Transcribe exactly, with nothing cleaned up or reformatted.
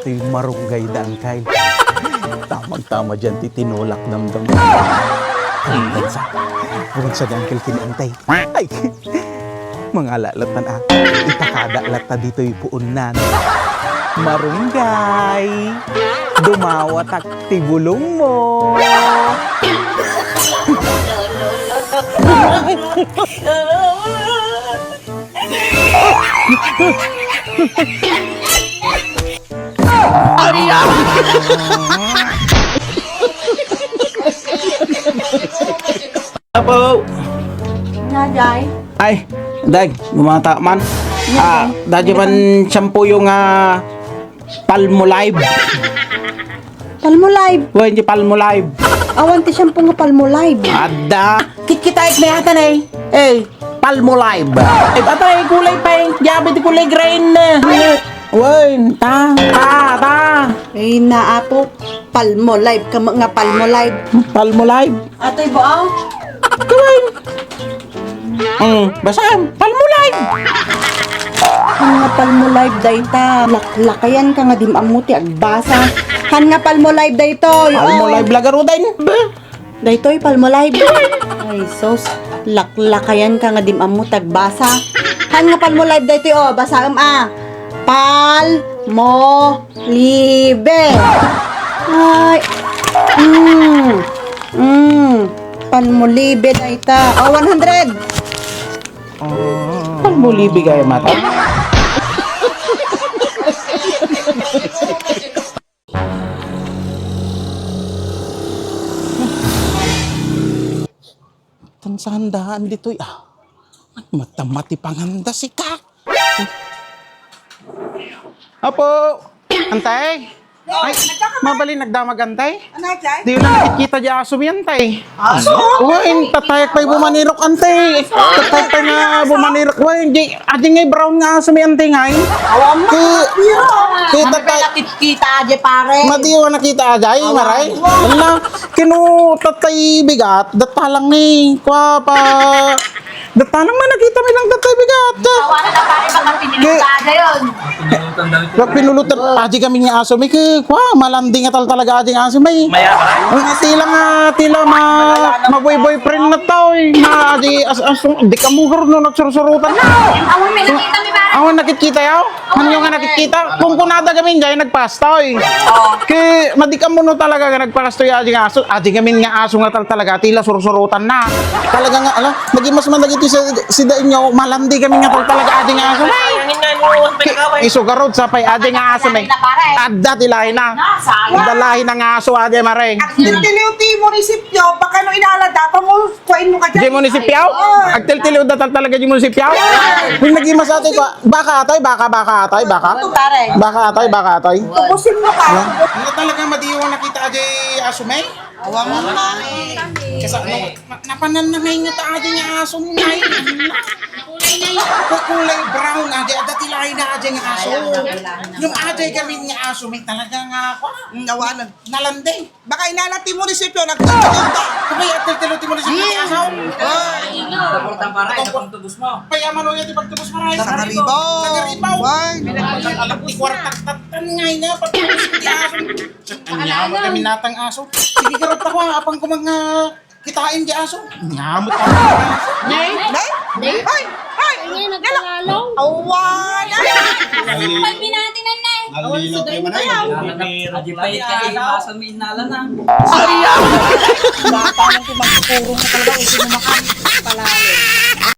Toy marunggay da, Angkel. Tamang-tama diay ti tinulak damdam. Ay, gansa. Gansa da, Angkel, ken ni Antay. Ay, mangala latta, a. Ipakada latta ditoy puonnan. Marunggay. Dumawatak ti bulongmo. Apo! Nga, Jay? Ay, Day, gumata man. Nga, Ah, Day? Dadyo man shampoo nga Palmolive. Palmolive? Wen, di Palmolive. Awan ti shampoo nga Palmolive. Adda. Kitkitaek met ata, eh. Eh, Palmolive. Eh, atay, kulay pink. Diabe ti kulay green. Wen, ta, ta, ta. Ay, na, Apo. Palmolive ka nga Palmolive. Palmolive? Atoy, ba, ah? Wen. Mm, basam, Palmolive. Han nga Palmolive dayta, laklakayan ka nga dim ammo ti agbasa. Han nga Palmolive daytoy, oh. Palmolive la garuden. Daytoy, Palmolive. Ay, sus. Laklakayan ka nga dim ammo ti agbasa. Han nga Palmolive daytoy, oh, basaem, ah. Palmolive. Ay. Mm. Mm. Palmolive dayta. Oh, one hundred. Palmolive gayam ata. Tan saan daan ditoy, ah. Ay, matamati panganda sika. Apo, Antay? Ay, mabalin nagdamag, Antay? Ano, Jay? Di lang nakikita di aso mi, Antay. Aso? Uy, tatayak pa'y bumanirok, Antay. Tatayak pa'y nga bumanirok. Uy, di, adi ngay brown nga aso mi, Antay, ngay. Awan mo. Ti, ti, Ano ba tatay, nakikita, Jay, pare? Madiwa nakita, Jay, Awan. Maray. Ala, kinu, tatay bigat, datalang ni, kwa pa, Datalang man nakita mi lang datayo bigat. Awan na, pare, baka Ki- piniluta na yun. Pinulutan. Adi kami nga aso mi, ki, kwa, malandi nga tal talaga adi nga aso mi. Maya ba? Ang tila nga, tila ma, maboy-boyfriend na tao, eh. Na, adi, as, as, di ka mugar no, nagsursurutan na. Awan, may nakita mi, pare. Awan nakikita yaw? Hanyo nga nakikita? Kung kunada kami, jay nagpastoy. Oo. Ki, madi ka muno talaga nga nagpastoy, adi nga aso, adi kami nga aso nga tal talaga, tila sursurutan na. Talaga nga, ala, naging mas man dagiti si, si da inyo, malandi kami nga tal talaga, adi nga aso. Ay! Isu garod, sapay, adi nga aso, may. Adda ti lahi na. Adda lahi na nga aso, adi, maray. Agtiltiliw ti munisipyo, baka no inala, dapat mo, kuwain mo ka dyan. Di munisipyo? Oo. Agtiltiliw da tal talaga di munisipyo? Yung naging mas atoy ko, baka atoy, baka, baka atoy, baka. Ito, pare. Baka atoy, baka atoy. Tubusin mo ka. Ano talaga madiwa nakita, adi, aso, may? Awa mo, pare. Kasi ano, ma-, napanan na ngay nga ta, adi nga aso, ngay. Kulay brown, adi, adda ti lahi na, adi nga aso. Yung adi kami nga aso, may talaga nga, kwa, Mm, awanan. Nalandi. Baka inala ti munisipyo, nagtutulog ka. Sabay, at tiltilo ti munisipyo, ti asaw. Ay, no. Importante para, ito pang tubos mo. Payaman o yan, ti pagtubos mo, Ray. Sa Karibaw. Sa Karibaw. Why? Anak ti kwarta, tatan nga ina, pagtubos ti aso. Anya, wag kami natang aso. Sige, karot ako, ah, apang kumang, ah, kitain ti aso. Nyamot ako. Nay? Nay? Nay? Ay! Ay! Ay, nagpalalaw. Awan! Ay! Pag binati na, Nay. Nalilok kayo, manay. Adi pa yung kayo, basa may inala na. Ay, ah! Bata lang kung magpupurong na talaga, hindi mo makakapalayo.